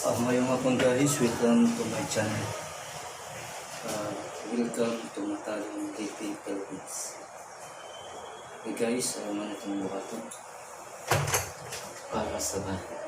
Maayong hapon, guys, welcome to my channel. Welcome to Matalong TV Philippines. Hey guys, man itong buhaton para sa bahay.